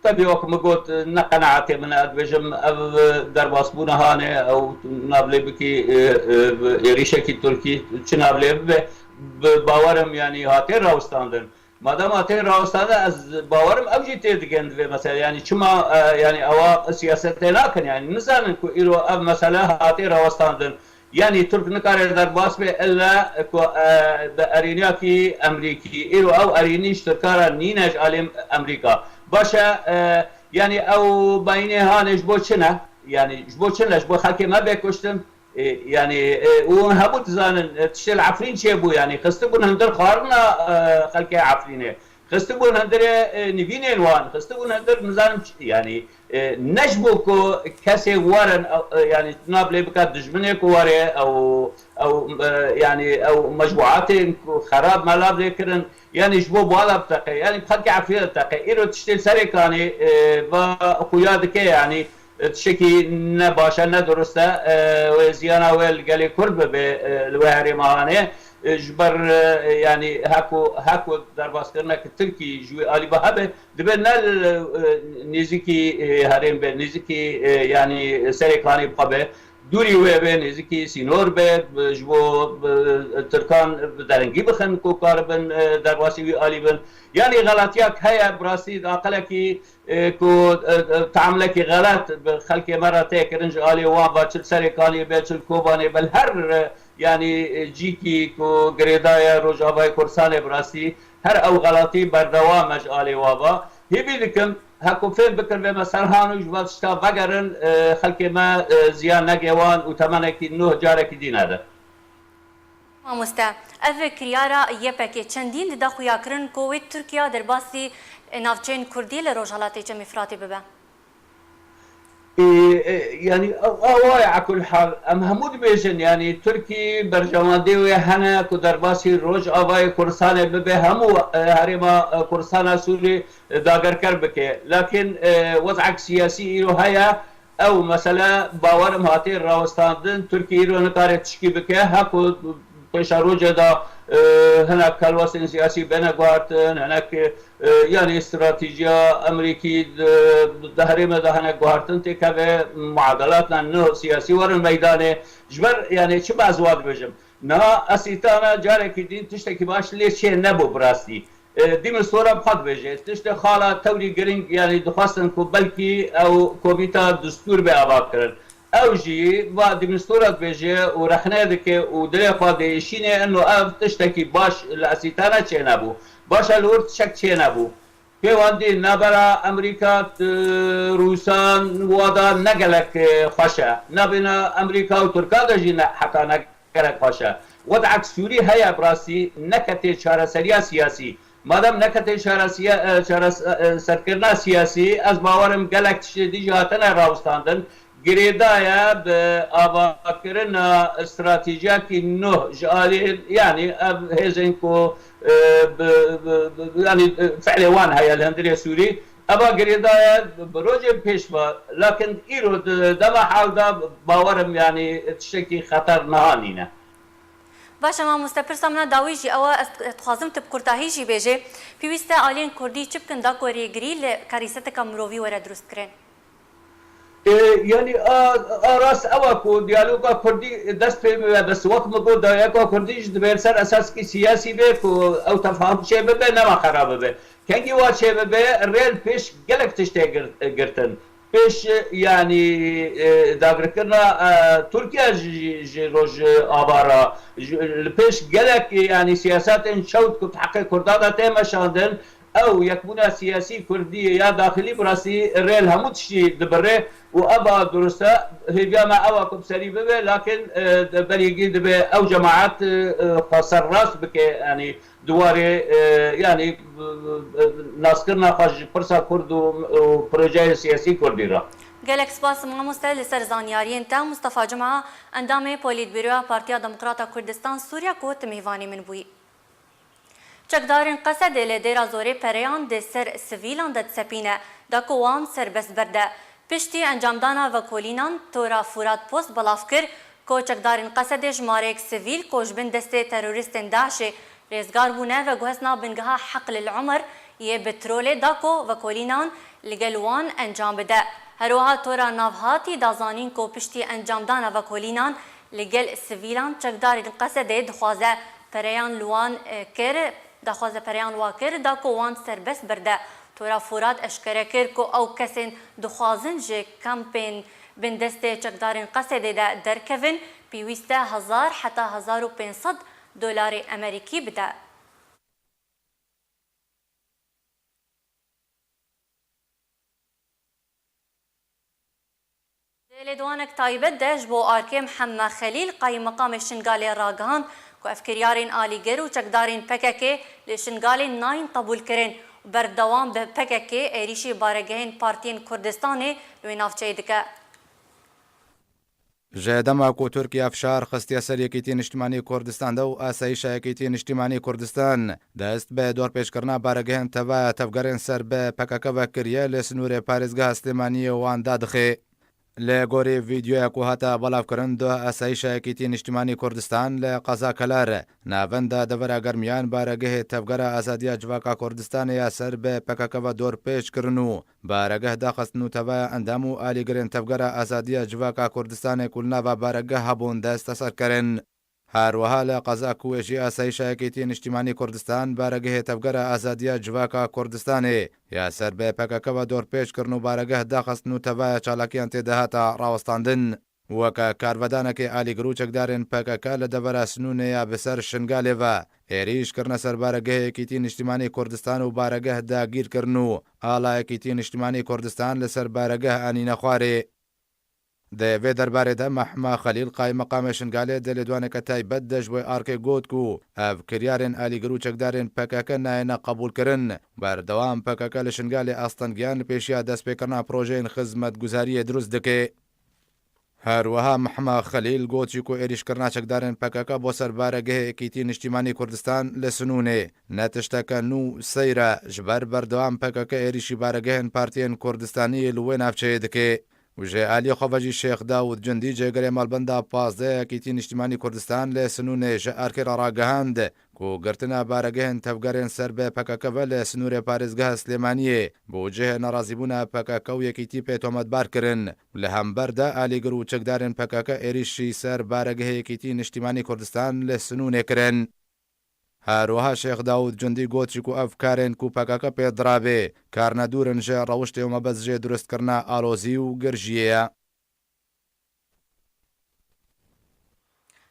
Tevî wek min got, ne qenaetê min e, ez dibêjim ev derbasbûna hanê, ew navlêbikî, e, e, êrîşekî Tirkî çi navlê bibe, bi bawerim, yanî hatê rawestandin. Madem hatê rawestandin, ez bawerim ew jî tê digihên di vê meselê. Yanî çima, e, yanî ewa siyasetê nakin? Yanî nizanin ku îro ev mesele hatê rawestandin. Yanî Tirk nikare derbas bê illa ku, e, bi erîniyakî Emrîkî. Îro ew erînî ji Tirka re nîne ji alî Emrîka. Baş e, e, yanî ew beyînê hanê ji bo çi ne? Yanî ji bo çi ne? Ji bo xelkê me bê kuştin? E, yanî, e, û hemû dizanin, e, tiştê li Efrîn çêbû, yanî xistibûn hundir xwarina, e, xelkê Efrînê. Xistibûn hundirê, e, nivînên wan, xistibûn hundir nizanim ç-, yanî, e, ne ji bo ku kesê werin, e, e, yanî nav lê bike dijminê ku were ew, ew, e, yanî ew mecmuatên ku xerab melav lê kirin, yanî ji bo bala biteqe, yanî bi xelkê Efrînê diteqe. Îro tiştê li Serê Kanê, e, va xuya dike, yanî, e, tiştekî ne baş e, ne durust e, e, wê ziyana wê li gelê Kurd bibe, e, li wê herêma hanê. E, ji ber, e, yanî heko, heko derbaskirineke Tirkî ji wê alî ve hebe, dibe ne li, e, nêzîkî, e, herêm be, nêzîkî, e, yanî Serê Kanê bixwe be, dûrî wê be, nêzîkî sînor be, ji bo, e, Tirkan bi derengî bixin ku karibin, e, derbasî wî alî bin. Yanî xelatiyek heye, bi rastî di aqilekî e, ku, e, e, teamlekî xelet bi xelkê me re tê kirin ji alî wan ve, çi li Serê Kaniyê be, çi li Kobanê be, li her, e, yanî, e, cîkî ku girêdayê Rojavayê Kurdistanê bi rastî her ew xelatî berdewam e ji alî wan ve. Hêvî dikim, heko fêm bikin vê me serhan û ji van tişta vegerin, e, xelkê me, e, ziyan nege wan û temenekî nuh carekî dî nede. Mamoste, ev kiryara Y P G çendîn dide xuyakirin ku wê Tirkiye derbasî navçeyên Kurdî li Rojhilatê Çemê Firatê bibe? Ê, e, yanî, ew awa ye, ekulhal. Em hemû dibêjin, yanî, Tirkî berjewendê wê hene ku derbasî Rojavayê Kurdistanê bibe, hemû, e, herêma, e, Kurdistana Sûrî, e, dagerker bike. Lakin, e, wez'ek siyasî îro heye, Ew mesele, bawerim, hatiye rawestandin. Tirkî îro nikare tişkî bike. Heko pêşerojê de, e, hinek helwestên siyasî bêne guhertin, hinek, e, yanî stratejiya Amerîkî di, di herêmê de hinek guhertin têkeve, muadelatna nû siyasî werin meydanê. Ji ber, yanî çima ez wa dibêjim? Niha Esîtana carekî din tiştekî baş lê çê nebû bi rastî. E, Dîmistora bi xwe dibêje, tiştê xala tewrî giring, yanî dixwestin ku belkî ew komîta distûr bê avakirin. Ew jî va Dîmistora dibêje û rexne dike û dilê xwe diêşîne, ino ev tiştekî baş li Esîtana çênebû. Baş e, li wir tiştek çênebû. Pêwendî navbera Amerîka, e, Rûsan, wa da ne gelek, e, xweş e. Navbêna Amerîka û Tirkan de jî ne, heta ne gelek xweş e. Wed'ek Sûrî heye bi rastî, neke tê çareseriya siyasî. Madem neke tê çaresiya, e, çares-, e, serkirina siyasî, ez bawerim gelek tiştê dî jî hatine rawistandin. Girêdaye bi avakirina stratejiyekî nû ji alî, yanî ev hêzên ku, e, bi, bi, bi, yanî, e, fi'lê wan heye li hundirê Sûrî. Eva girêdaye bi rojên pêş ve, lakin îro di dema hal de bawerim, yanî tiştekî xeter niha nîne. Baş e mamoste, pirsa min a dawî jî ew e, ez dixwazim tu bi kurtahî jî bêjê. Pêwîst e aliyên kurdî çi bikin da ku rêgirî li karîseteka mirovî were dirustkirin? E, yanî a, a rast ew e ku diyaloga kurdî dest pê bibe, bes wek min got, diyaloga kurdî jî divê li ser esasekî siyasî be ku ew tefahum çê bibe, nema xera bibe. Kengî wa çê bibe, rê li pêş gelek tiştê gir-, girtin. Pêş, yanî, e, dagirkirina, e, Tirkiye ji, ji Rojava re, ji, li pêş gelek, yanî, siyasetên çewt ku bi heqê Kurdan de tê meşandin, ew yekbûna siyasî kurdî ya daxilî bi rastî rê li hemû tiştî dibire û eva durust e. Hêviya me ew e ku bi serî bibe, lakin, e, berî gî dibe ew cemaet, e, e, xwe serrast bike, yanî, di warê, e, yanî, e, e, naskirina xwe ji pirsa kurd û, û projeyê siyasî kurdî re. Gelek spas mamoste li ser zanyariyên te. Mustafa Cuma, endamê Polîtbîroya Partiya Demokrata Kurdistan Sûriye ku tu mêvanê min bûyî. Çekdarên Qesedê li Dêra Zorê pereyan di ser sivîlan de disepîne, da ku wan serbest berde. Piştî encamdana vekolînan, Tora Furat Post belav kir ku çekdarên Qesedê jimareyek sivîl ku ji bin destê terorîstên DAIŞê rêzgar bûne, veguhestina bingeha Heql el Omer yê bi trolê da ku vekolînan li gel wan encam bide. Herwiha Tora Navhatî da zanîn ku piştî encamdana vekolînan li gel sivîlan, çekdarên Qesedê dixwaze pereyan li wan, e, kir, Daxwaza pereyan wa kir da ku wan serbest berde. Tora Furat eşkere kir ku ew kesên dixwazin ji kampên bindestê çekdarên Qesedê de derkevin, pêwîst e hezar heta hezar û pênc sed dolarê Amerîkî bide. Di lêdwanek taybet de ji bo arkê Mihemed Xelîl, qayîmeqamê Şingalê ragihand ku ev kiryarên alîgir û çekdarên P K K li Şingalê nayên qebûlkirin û berdewam bi P K K êrîşî baregehên partiyên Kurdistanê li wê navçeyê dike. Ji dema ku Tirkiye fişar xistiye ser Yekîtî Niştimanî Kurdistan de û Asayîşa Yekîtî Niştimanî Kurdistan dest bi dorpêçkirina baregehên tevaya tevgerên ser bi P K K ve kiriye, li sinûrê parêzgeha Silêmaniyê wan dadixe. Li gorî vîdeoya ku hate belavkirin, doh Asayîşa Yekîtî Niştimanî Kurdistan li qeza Keler, navenda devera Germiyan, baregehê Tevgera Azadiya Civaka Kurdistanê ya ser bi P K K ve dorpêç kirin û baregeh daxistin û tevaya endam û alîgirên Tevgera Azadiya Civaka Kurdistanê ku li nava baregeh hebûn desteser kirin. Her wiha li qeza Kuwêjî Asayîşa Yekîtî Niştimanî Kurdistan baregehê Tevgera Azadiya Civaka Kurdistanê ya ser bi P K K ve dorpêç kirin û baregeh daxistin û tevaya çalakiyan tê de hate rawestandin. Weke karvedanekê alîgir û çekdarên P K K li devera Sinûnê ya bi ser Şingalê ve êrîş kirine ser baregehê Yekîtî Niştimanî Kurdistan û baregeh dagîr kirin û ala Yekîtî Niştimanî Kurdistan li ser baregeh anîne xwarê. Di vê derbarê de Mehma Xelîl, qaymeqamê Şingalê, di lêdwaneke taybet de ji wê arkê got ku ev kiryarên alîgir û çekdarên P K K nayêne qebûlkirin. Berdewam P K K li Şingalê astengiyan li pêşiya destpêkirina projeyên xizmetguzariyê dirust dike. Her wiha Mehma Xelîl got jî ku êrîşkirina çekdarên P K K bo ser baregehê Yekîtî Niştimanî Kurdistan li Sinûnê ne tişteke nû seyr e, ji ber berdewam P K K êrîşî baregehên partiyên Kurdistaniyê li wê navçeyê dike. Û ji aliyê xwe ve jî Şêx Dawûd Cundî, cêgirê malbenda pazdeh Yekîtî Niştimanî Kurdistan li Sinûnê, ji arkê re ragihand ku girtina baregehên tevgerên ser bi P K K ve li sinûrê parêzgeha Silêmaniyê bo cihê nerazîbûna P K K û Yekîtî pê tometbar kirin û li hember de alîgir û çekdarên P K K êrîşî ser baregehê Yekîtî Niştimanî Kurdistan li Sinûnê kirin. Her wiha Şêx Dawûd Cundî got jî ku ev karên ku P K K pê dirabê, karine dûr in ji rewiştê û mebest jê durustkirina alozî û girjiyê ye.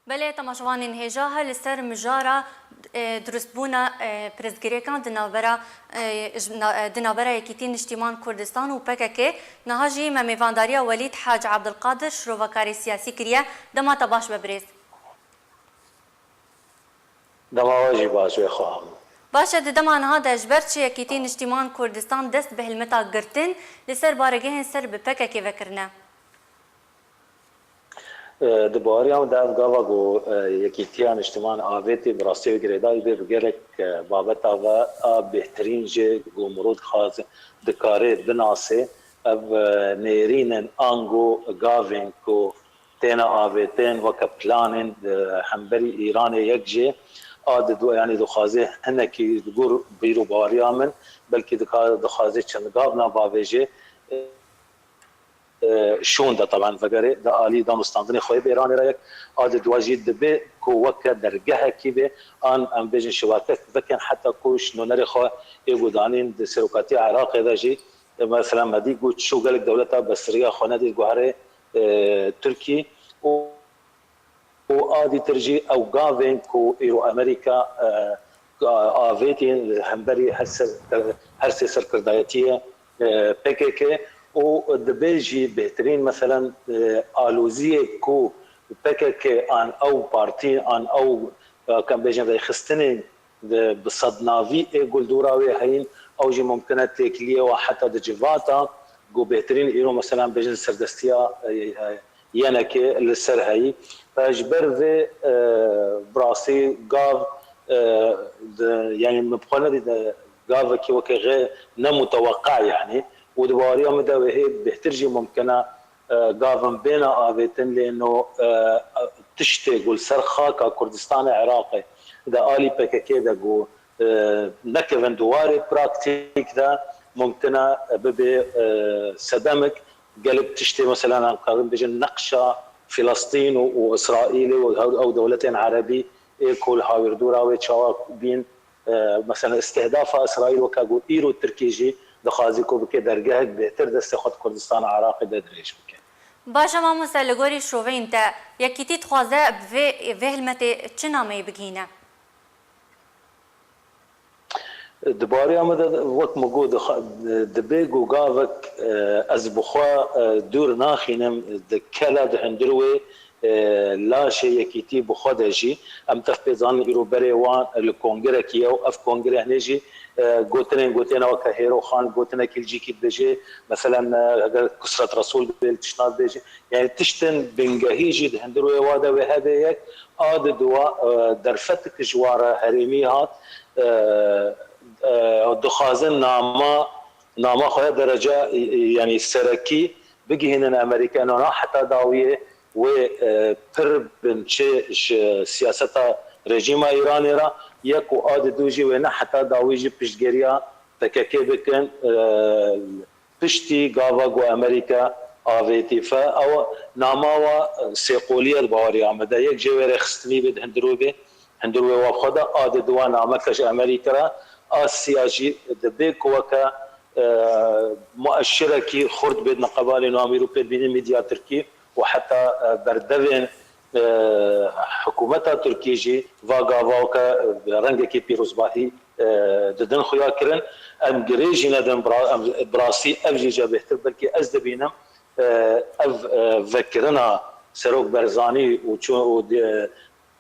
Belê, temaşevanên hêja, her li ser mijara, e, durustbûna, e, pirsgirêkan di navbera, e, ji na-, e, di navbera Yekîtî Niştîman Kurdistan û P K K, niha jî me mêvandariya Welîd Hac Abdulkadir, şirovekarê siyasî kiriye. Dema te baş be birêz. Dema we jî baş be, xweham. Baş e, di dema niha de ji ber çi Yekîtî Niştîman Kurdistan dest bi hilmeta girtin li ser baregehên ser bi P K K vekirine? E, di baweriya min de ev gava ku, e, Yekîtiya Niştiman avêtî, bi rastî wê girêdayî bê bi gelek, e, babeta ve a bêhtirîn jê ku mirov dixwaze, dikare binase, ev, e, nêrîn in ango gavên ku têne avêtin weke planên, e, hemberî Îranê yek jê a di du-, yanî dixwaze hinekî li gor bîr û baweriya min, belkî dika-, dixwaze çend gav na bavêje, e, e, şûn de, teben vegerê di alî danûstandinê xwe yê bi Îranê re yek, a di dua jî dibe ku weke dergehekî be, an em bêjin şivatek vekin, heta ku ji nûnerê xwe ê guhdanîn di serokatiya Iraqê de jî, e, mesela me dî ku çû gelek dewleta besriya xwe nedî guherê, e, Tirkî û û a dîtir jî ew gavên ku îro Amerîka, e, avêtî li hemberî her ser, her sê serkirdayetiyê, e, P K K û dibe jî bêhtirîn, meselen, e, aloziyê ku P K K an ew partî, an ew, e, em bêjin rêxistinên di bi sednavî ê guldora wê heyîn, ew jî mumkin e têkiliyê we heta di civata ku bêhtirîn îro, meselen, bêjin serdestiya, e, e, yenekê li ser heyî. E, ji ber vê, e, bi rastî gav, e, di, yanî min bi xwe nedî de gavekî weke xê ne muteweqe, yanî, û di baweriya min de wê hê bêhtir jî mumkin e, e, gavin bêne avêtin, lê no, e, tiştê ku li ser xaka Kurdistanê Iraqê de alî P K K de ku, e, nekevin di warê praktîk de mumkin e, e, bibe, e, sedemek. Gelek tiştê, mesela, em karin bêjin neqşa Filistîn û, û Îsraîlê û ew, ew dewletên erebî ê ku li hawîrdora wê çawa bîn, e, mesela îstihdafa Îsraîl weke ku îro Tirkî jî dixwazî ku bike dergehek bêhtir destê xwe di Kurdistana Iraqê de dirêj bike. Baş e mamoste, li gorî şoveyên te, Yekîtî dixwaze bi vê, vê hilmetê çi nameyê bigihîne? Di bariya min de, wek min got, dibe ku gavek, e, ez bi xwe, e, dûr naxînim, di kela di hundir wê, e, laşê Yekîtî bi xwe de jî. Em tev pê zanin îro berê wan li kongirekî ye û ev kongire hinê jî, e, gotinên gotêne weke Hêro Xan, gotinekî li cîkî dibêje, meselen, e, heger Kusret Resûl dibê li tiştna dibêje. Yani tiştên bingehî jî di hundir wê wa de wê hebe yek, a di dua, e, derfetik ji wan re herêmî hat, e, e, dixwazin nama, nama xwe ya dereca, e, e, yani serekî bigihînin Amerîka. Nana heta dawiyê wê, e, pir bin çi ji siyaseta rejîma Îranê re, yek û a di du jî wê ne heta dawî jî piştgiriya P K K bikin, e, piştî gava ku Amerîka avêtî fe, ew nama wa sêqolî ye di baweriya me de. Yek jê wê rêxistinî bê di hundirû bê, hundirû wê wa bi xwe de, a di dua nameke ji Amerîka re, a siya jî dibê ku weke, e, mueşirekî xurt bê di neqebanê nû amîr û pê dibînin medya tirkî û heta, e, berdevên, e, hikûmeta tirkî jî va gava weke, e, rengekî pîrozbahî e, didin xuya kirin. Em girê jî nedin, bira-, em, bi rastî ev jî ce bêhtir, belkî ez dibînim, e, ev, e, vekirina Serok Barzanî û çû-, û de-,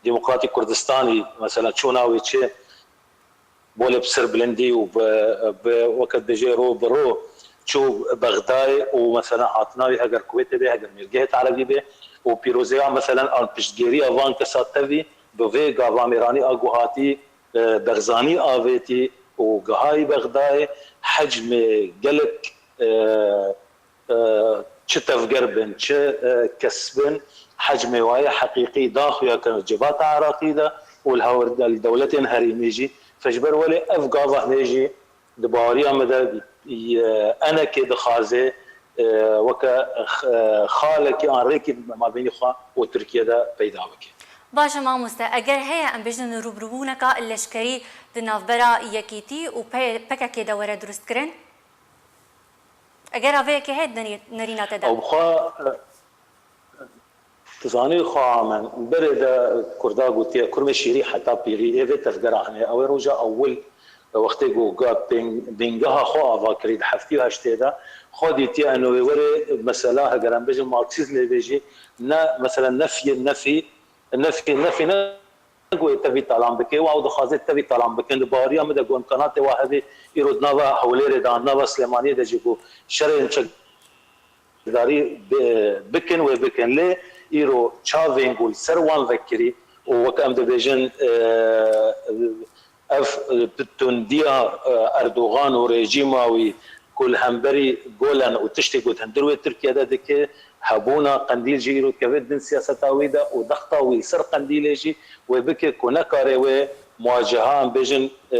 Demokratîk Kurdistanî, mesela çûna wê çi bolê bi serbilindî û bi, bi weke dibêje ro bi ro çû Bexdayê û mesela hatina wî heger Kuwêtê bê, heger mêrgehê Erebî bê û pîrozeya mesela an piştgiriya van kesa tevî bi vê gava mêranî a ku hatî e, Barzanî avêtî û gihayî Bexdayê, hecmê gelek, e, e, çi tevger bin, çi, e, kes bin, hecmê wayê heqîqî da xuya kirin civata Iraqî de û li hewr-, li dewletên herêmî jî. Fe ji ber welê ev gava hinê jî di baweriya me de, e, enekê dixwaze, e, weke, e, xalekî an rêkî di mabênî xwe û Tirkiye de peyda bike. Baş e mamoste, eger heye em bêjin rûbirûbûneka leşkerî di navbera Yekîtî û P-, P K K de were durustkirin? Eger avêyekê heye di nerî-, nerîna te de? Ew bi xwe, e, Tu zanî xwe amen. Berê de Kurda gotiye, kurmê şîrî heta pîrî, ê vê tevgera hene. Ew ê roja ewil, wextê ku ga pêng-, bîngeha xwe ava kirî di heftê û heştê de, xwe dîtiye eno wê were mesela, heger em bêjin Marksîzmê bê jî, ne, mesela nefyê nefî, nefyê nefî ne ku ê tevî talan bike, û ew dixwaze tevî talan bikin. Di baweriya min de ku imkanatê wa hebe, îro di nava Hewlêrê de, di nava Silêmaniyê de jî ku şerên çek darî bi-, bikin, wê bikin. Lê îro çavên ku li ser wan vekirî û wek em dibêjin, e, ev, e, bi tundiya, e, Erdogan û rejîma wî ku li hemberî Golen û tiştê ku di hundir wê Tirkiye de dike, hebûna Qendîl jî îro dikeve di bin siyaseta wî de û dexta wî li ser Qendîlê jî wê bike ku nekare wê muwaceha, em bêjin, e,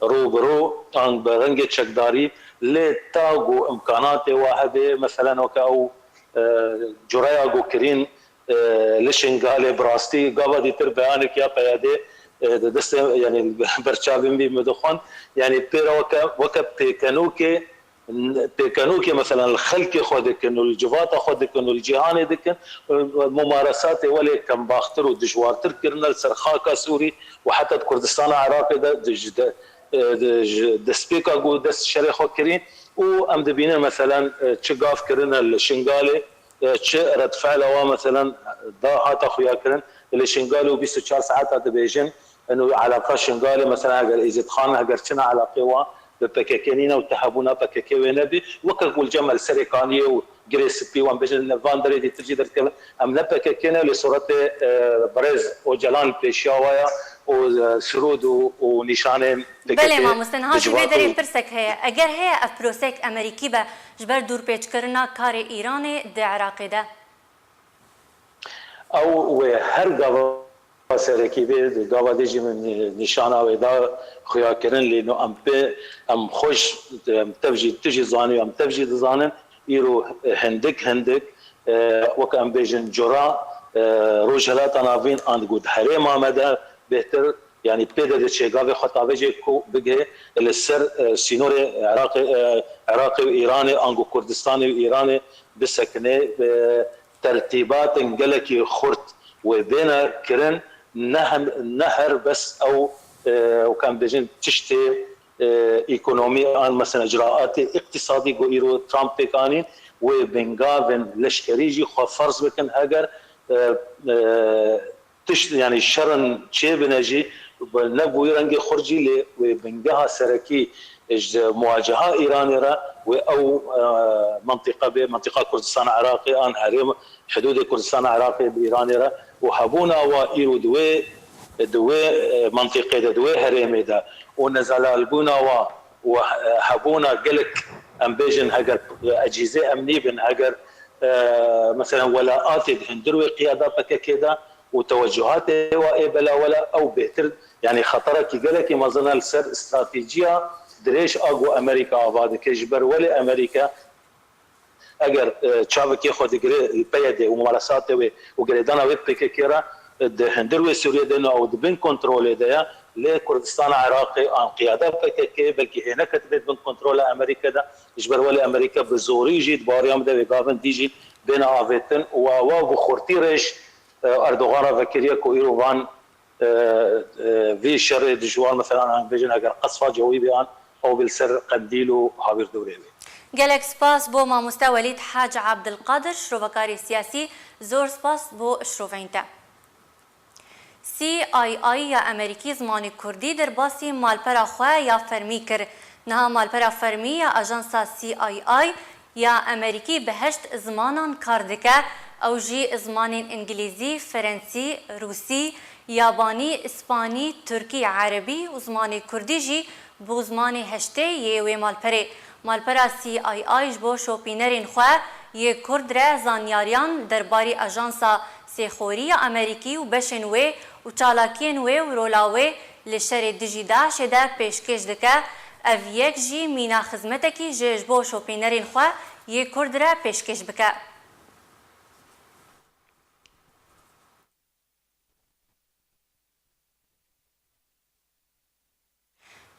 rû bi rû an bi rengê çekdarî, lê ta ku imkanatê wa hebe, meselen weke ew, e, cureya ku kirîn, e, li Şingalê bi rastî gava dîtir beyanek ya P Y D'ê, e, di destê, yanî berçavên bî min dixwend. Yanî pê re weke, weke pêkenokê, pêkenokê, meselen, li xelkê xwe dikin û li civata xwe dikin û li cîhanê dikin, mumaresatê welê kembaxtir û dijwartir kirine li ser xaka Sûrî û heta di Kurdistana Iraqê de di, ji de, e, di, ji destpêka ku dest şerê xwe kirî û em dibînin, meselen, e, çi gav kirine li Şingalê, e, çi redfeela wa, meselen, da hata xuya kirin, li Şingalê û bîst û çar saeta dibêjin, eno alaqa Şingalê, mesela, heger Êzîdxan, heger çina alaqê wan bi P K K nîne û te hebûna P K K wê nebî, weke ku li cem li Serêkaniyê û Girê Spî wan bêjin, li van derê dîtir jî derdikevin. Em ne P K K ne, lê sûretê, e, birêz Ocalan pêşiya wa ya û, e, sirûd û, û nîşanên P K K. Belê mamoste, niha jî vê derê pirsek heye. Eger heye ev prosek Amerîkî be ji ber dûrpêçkirina karê Îranê di Iraqê de? Ew wê her gava serekî bê, gava dê jî min nî-, nîşana wê da xuya kirin, lê no em pê, em xweş, em tev jî, tu jî zanî, em tev jî dizanin, îro hindik, hindik, e, wek em bêjin cura, e, Rojhilata Navîn an ku di herêma me de bêhtir Yanî pê de diçe gavê xwe tavêjê ku bigihê li ser, e, sînorê Iraqê, e, Iraqê û Îranê, ango Kurdistanê û Îranê bisekine, e, tertîbatên gelekî xurt wê bêne kirin, ne hem, ne her bes ew, e, wek em bêjin tiştê, e, ekonomî an, mesela icraatê îqtîsadî ku îro Trump pêk anîn, wê bingavên leşkerî jî xwe ferz bikin, heger, e, e, tişt, yanî şerin çêbine jî, ne bi wî rengê xurt jî, lê wê bingeha serekî ji muwaceha Îranê re wê ew, e, mentiqe bê, mentiqa Kurdistana Iraqê an herêm, hidûdê Kurdistana Iraqê bi Îranê re û hebûna wa îro di wê, di wê, e, mentiqê de, di wê herêmê de û nezelalbûna wa û he-, hebûna gelek, em bêjin, heger, e, ecîzê emnî bin, heger, e, mesela welaatê di hundir wê qiyada P K K de, û tewecuhatê wa ê belawela ew bêhtir, yanî xeterekî gelekî mezin e li ser stratejiya dirêj a ku Amerîka ava dike, ji ber welê Amerîka eger, e, çavekê xwe digire li P Y D û mumaresatê wê û girêdana wê P K K re, e, di hundir wê Sûriyê de ne û di bin kontrolê de ye, lê Kurdistana Iraqê an qiyada P K K belkî hêne ketibe di bin kontrola Amerîka de, ji ber welê Amerîka bi zorî jî di bariya min de wê gavin dî jî bêne avêtin û awa bi xurtî rêj e, Erdogan re vekiriye ku îro van, e, e, vî şerê dijwar, mesela, em bêjin, eger qesfa cewî be an, ew bê li ser Qendîl û hawîrdorê wê. Gelek spas bo mamoste Welîd Hac Abdilqadir, şrovekarê siyasî, zor spas bo şroveyên te. C I A ya Amerîkî zimanê Kurdî derbasî malpera xwe ya fermî kir. Niha malpera fermî ya ajansa C I A ya Amerîkî bi heşt zimanan kar dike, ew jî zimanên Îngilîzî, Ferensî, Rûsî, Yabanî, Îspanî, Tirkî, Erebî û zimanê Kurdî jî bû zimanê heştê yê wê malperê. Malpera C I A ji bo şopînerên xwe yê Kurd re zanyariyan derbarî ajansa sêxorî ya Amerîkî û beşên wê û çalakiyên wê û rola wê li şerê dijî DAIŞê de pêşkêş dike. Ev yek jî mîna xizmetekî jê ji bo şopînerên xwe yê Kurd re pêşkêş bike.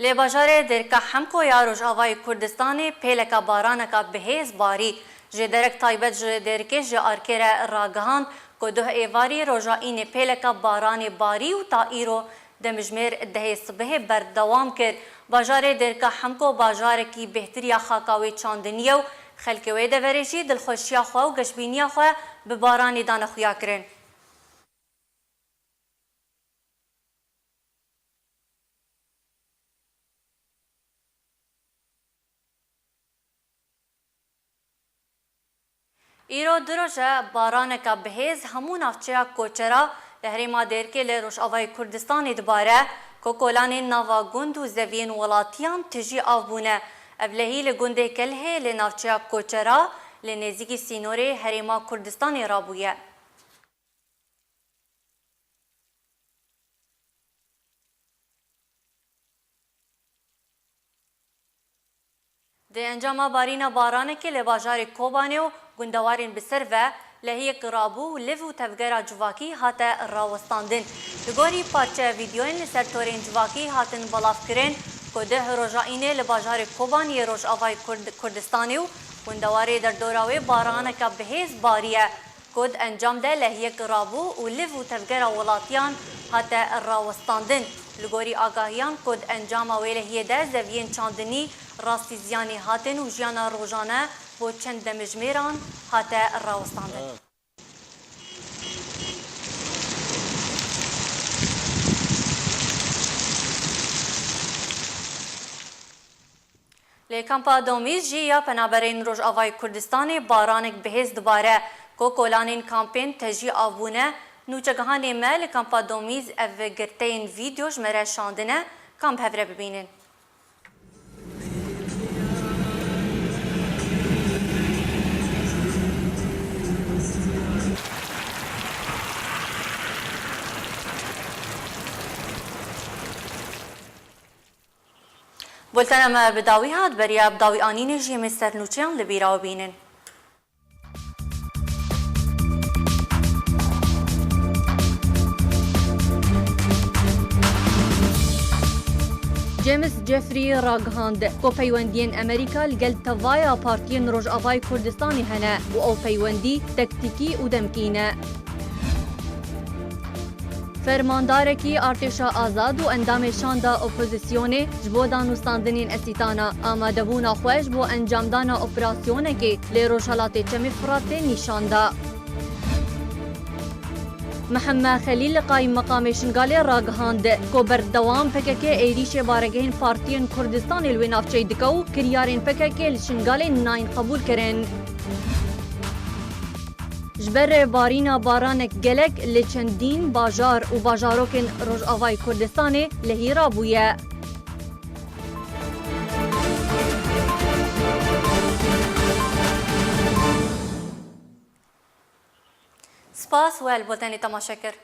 Lê bajarê Dêrika Hemko ya Rojavayê Kurdistanê pêleka baraneka bihêz barî. Jêderek taybet ji Dêrikê ji arkê re ragihand ku duh êvarî roja înê pêleka baranê barî û ta îro demjimêr dehê sibihê berdewam kir. Bajarê Dêrika Hemko bajarekî bêhtir ya xaka wê çandinî ye û xelkê wê deverê jî dilxweşiya xwe û geşbîniya xwe bi baranê dane xuya kirin. Îro du roj e baraneke bihêz hemû navçeya Koçera li herêma Dêrikê li Rojavayê Kurdistanê dibare, ku kolanên nava gund û zeviyên welatiyan tijî av bûne. Evlehî li gundê Kelhê li navçeya Koçera li nêzîkî sînorê herêma Kurdistanê rabûye. Di encama barîna baranekê li bajarê Kobanê û gundewarên bi ser ve lehiyek rabû û liv û tevgera civakî hate rawestandin. Li gorî parçe vîdeoyên li ser torên civakî hatin belavkirin ku deh roja înê li bajarê Kobanê yê Rojavayê Kurd-, Kurdistanê û gundewarê derdora wê baraneke bihêz bariye. Ku di encam de lehiyek rabû û liv û tevgera welatiyan hate rawestandin. Li gorî agahiyan ku di encama wê lehiyê de zeviyên çandinî rastî ziyanê hatin û jiyana rojane bo çend demjimêran hate rawestandin. Li kampa Domîz jî ya penaberên Rojavayê Kurdistanê baranek bihêz dibare. Ku kolanên kampên tejî av bûne, nûçegihanê me li kampa Domîz ev girteyên vîdeo ji me re şandine, kan bi hev re bibînin. Bultena me bi dawî hat, beriya bi dawî anînê jî em ê sernûçeyan li bîra bibînin. James Jeffrey ragihand ku peywendiyên Amerîka li gel tevaya partiyên Rojavayê Kurdistanê hene û ew peywendî tektîkî û demkî ne. Fermandarekî artêşa azad û endamê şanda opozisyonê ji bo danûstandinên Esîtana amadebûna xwe ji bo encamdana operasyonekê li Rojhelatê Çemê Firatê nîşan da. Mihemed Xelîl, qayîmmeqamê Şingalê ragihand ku berdewam P K K êrîşê baregehên partiyên Kurdistanê li wê navçeyê dike û kiryarên P K K li Şingalê nayên qebûlkirin. Ji ber barîna baranek gelek li çendîn bajar û bajarokên Rojavayê Kurdistanê lehî rabûye. Spas we li bo tenê temaşe kir.